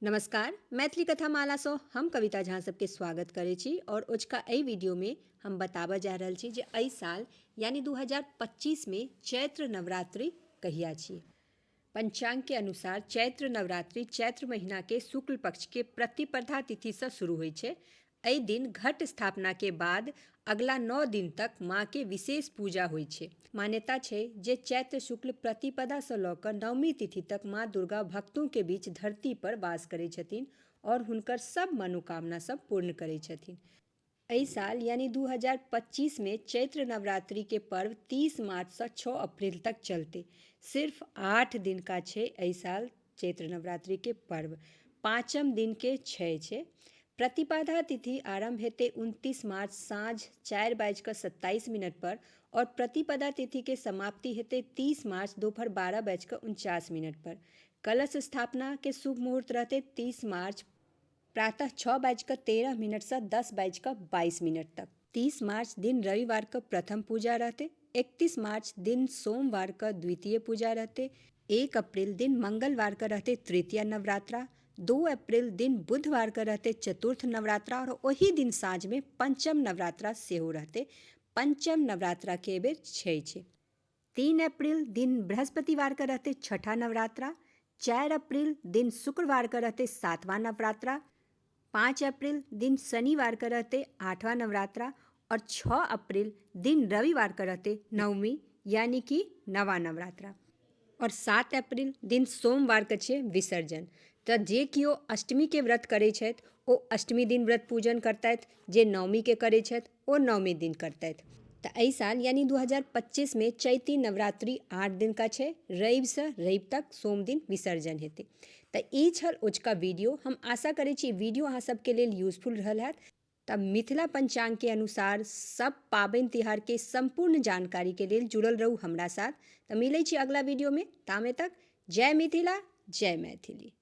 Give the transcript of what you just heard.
नमस्कार, मैथिली कथा मालासँ हम कविता झा सबके स्वागत करै छी और ओझका एहि वीडियोमे हम बताबऽ जा रहल छी जे एहि साल यानी 2025 मे चैत्र नवरात्रि कहिया छी। पंचांग के अनुसार चैत्र नवरात्रि चैत्र महीना के शुक्ल पक्ष के प्रतिपदा तिथि से शुरू होइ छै। एहि दिन घट स्थापना के बाद अगला 9 दिन तक माँ के विशेष पूजा होइ छै। मान्यता छै जे चैत्र शुक्ल प्रतिपदा सँ लऽ कऽ नवमी तिथि तक माँ दुर्गा भक्तों के बीच धरती पर वास करै छथिन और हुनकर सब मनोकामना सब पूर्ण करै छथिन। एहि साल यानी 2025 में चैत्र नवरात्रि के पर्व 30 मार्च सँ 6 अप्रैल तक चलते। सिर्फ 8 दिन का छै एहि साल चैत्र नवरात्रि के पर्व। पाँचम दिन के छै छै। प्रतिपदा तिथि आरंभ हेतै 29 मार्च साँझ 4:27 पर और प्रतिपदा तिथि के समाप्ति हेतै 30 मार्च दोपहर 12:49 पर। कलश स्थापना के शुभ मुहूर्त रहतै 30 मार्च प्रातः 6:13 से 10:22 तक। 30 मार्च दिन रविवार के प्रथम पूजा रहते, 31 मार्च दिन सोमवार के द्वितीय पूजा रहते, 1 अप्रैल दिन मंगलवार के रहते तृतीय नवरात्रा, 2 अप्रैल दिन बुधवार के रहते चतुर्थ नवरात्रा और वही दिन साँझ में पंचम नवरात्रा सेहो रहते। पंचम नवरात्रा के बेर छै छै। 3 अप्रैल दिन बृहस्पतिवार के रहते छठा नवरात्रा, 4 अप्रैल दिन शुक्रवार के रहते सातवां नवरात्रा, 5 अप्रैल दिन शनिवार के रहते आठवां नवरात्रा और 6 अप्रैल दिन रविवार के रहते नवमी यानी कि नवा नवरात्रा और 7 अप्रैल दिन सोमवार के छै विसर्जन। तऽ जे केओ अष्टमी के व्रत करै छथि ओ अष्टमी दिन व्रत पूजन करतथि, जे नवमी के करै छथि ओ नवमी दिन करतथि। तऽ एहि साल यानी 2025 में चैती नवरात्रि 8 दिन का छै, रवि से रवि तक सोम दिन विसर्जन हेतै। तऽ ई छल ओझका वीडियो। हम आशा करै छी वीडियो अहाँ सबके लेल यूजफुल रहल हैत। तऽ मिथिला पंचांग के अनुसार सब पाबनि तिहार के सम्पूर्ण जानकारी के लेल जुड़ल रहू हमरा साथ। तऽ मिलै छी अगला वीडियो में, तामे तक जय मिथिला जय मैथिली।